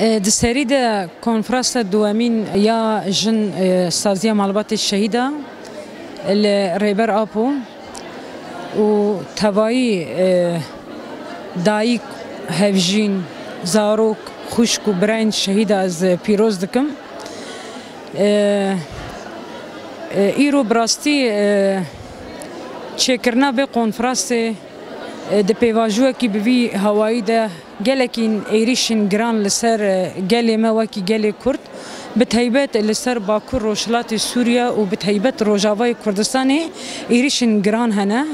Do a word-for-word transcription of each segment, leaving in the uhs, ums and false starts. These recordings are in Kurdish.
E, di serî de konferansa duwemîn ya jin, e, Saziya Malbatê Şehîda li Rêber Apo û tevayî, e, dayik, hevjîn, zarok, xwişk û birayên şehîda ez pîroz dikim. E, e, îro bi rastî, e, çêkirina vê konferansê, e, di pêvajoyekî bi vî hawayî de gelekî êrîşên giran li ser, e, gelê me wekî gelê Kurd, bi taybet li ser Bakur Rojhilatê Sûriye û bi taybet Rojavayê Kurdistanê êrîşên giran hene.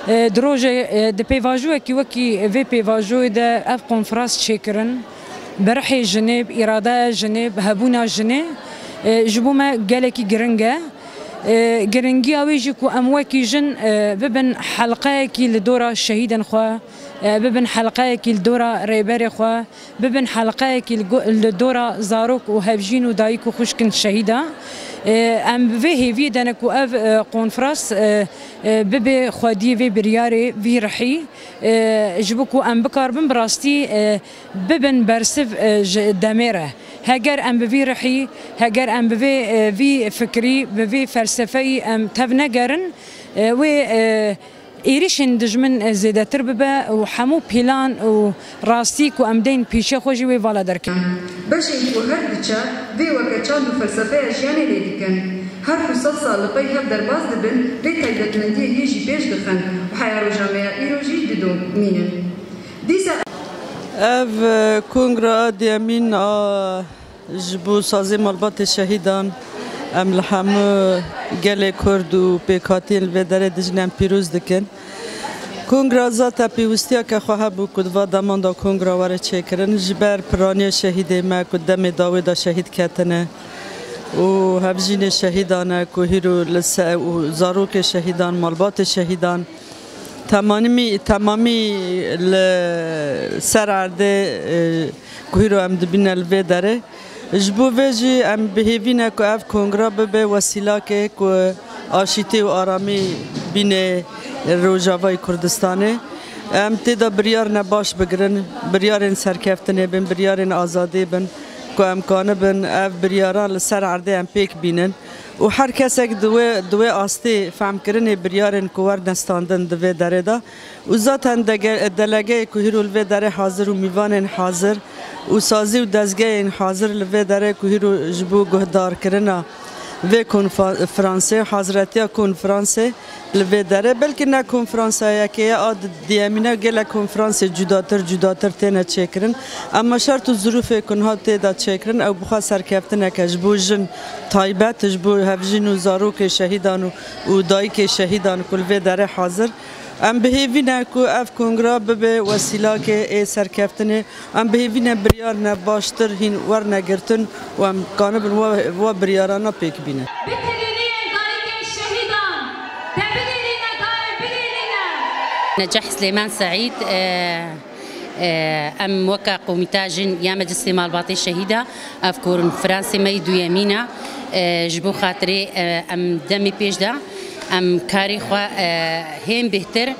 E, di rojê, e, di pêvajoyekî wekî vê pêvajoyê de ev konferans çêkirin, bi rihê jinê, bi îradeya jinê, bi hebûna jinê, e, ji bo me gelekî giring e. E, giringiya wê jî ku em wekî jin, e, bibin helqeyekî li dora şehîdên xwe, e, bibin helqeyekî li dora rêberê xwe, bibin helqeyekî li go-, li dora zarok û hevjîn û dayik û xwişkên şehîda. E, em bi vê hêviyê de ne ku ev, e, konferans, e, e, bibe xwediyê vê biryarê, vî rihî, e, ji bo ku em bikaribin bi rastî, e, bibin bersiv, e, ji demê re. Heger em bi vî rihî, heger em bi vê, e, vî fikrî, bi vî felsefeyî em tev negerin, e, wê, e, êrîşên dijmin, e, zêdetir bibe û hemû pîlan û rastî ku em deyn pîşê xwe jî wê vala derkevin. Beşên ku her diçe vê weke çand û felsefeya jiyanê lê dikin, her ku sed sal li pey hev derbas dibin, vê taybetmendiyê yê jî pêş dixin û heya roja me ya îro jî didomînin. Dîsa Ev, e, kongra a duyemîn a ji bo sazê malbatê şehîdan, em li hemû gelê Kurd û pêkhatiyên li vê derê dijîn em pîroz dikin. Kongra zaten pêwistiyeke xwe hebû ku di va deman de kongra were çêkirin. Ji ber piraniyê şehîdê me ku demê dawê de şehîd ketine û hevjînê şehîdan e ku hîro li se-, û zarokê şehîdan, malbatê şehîdan, Temamî, temamî li ser erdê, e, ku hîro em dibîne li vê derê. Ji bo vê jî em bi hêvî ne ku ev kongra bibe wesîlakê ku aşîtî û aramî bîne Rojavayê Kurdistanê. Em tê de biryar ne baş bigirin, biryarên serkeftinê bin, biryarên azadiyê bin ku em kanibin ev biryaran li ser erdê em pêk bînin. Û her kesek di wê, di wê astê femkirinê biryarên ku werne standin di vê derê de. Û zaten dege-, delegeyê ku hîro li vê derê hazir û mîvanên hazir û sazî û dezgehên hazir li vê derê ku hîro ji bo guhdarkirina vê konfa-, fransê, hazretiya konferansê li vê derê, belkî ne konferansa yekê ye, a di-, diyemîne gelek konferansê cudatir, cudatir têne çêkirin. Ema şert û zirûfê ku niha tê de çêkirin, ew bi xwe serkeftineke ji bo jin taybet, ji bo hevjîn û zarokê şehîdan û, û dayikê şehîdan ku li vê derê hazir. Em bi hêvî ne ku ev kongra bibe wesîlakê ê serkeftinê. Em bi hêvî ne biryar ne baştir hîn werne girtin û em kanibin wa, wa biryarana pêk bînin. Bitirînî dayikên şehîdan, te bidirîne dayê bidirîne. Neceh Silêman Seîd, e, e, em weke Komîta Jin ya Meclisê Malbatê Şehîda, ev konferansê me yê duyemîn e, e, ji bo xatirê, e, em demê pêş de em karê xwe, e, hên bêhtir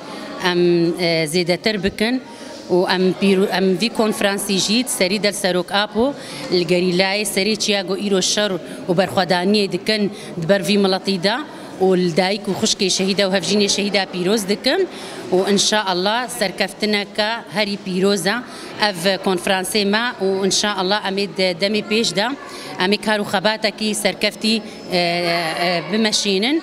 em, e, zêdetir bikin. û em pîro-, em vî konferansî jî di serî de li Serok Apo li gerîlayê serê çiya ku îro şer û berxwedaniyê dikin di ber vî miletî de û li dayik û xwişkê şehîda û hevjînê şehîda pîroz dikim û înşaallah serkeftineke herî pîroz e ev konferansê me û înşaallah em ê di demê pêş de em ê kar û xebatekî serkeftî, e, e, bimeşînin.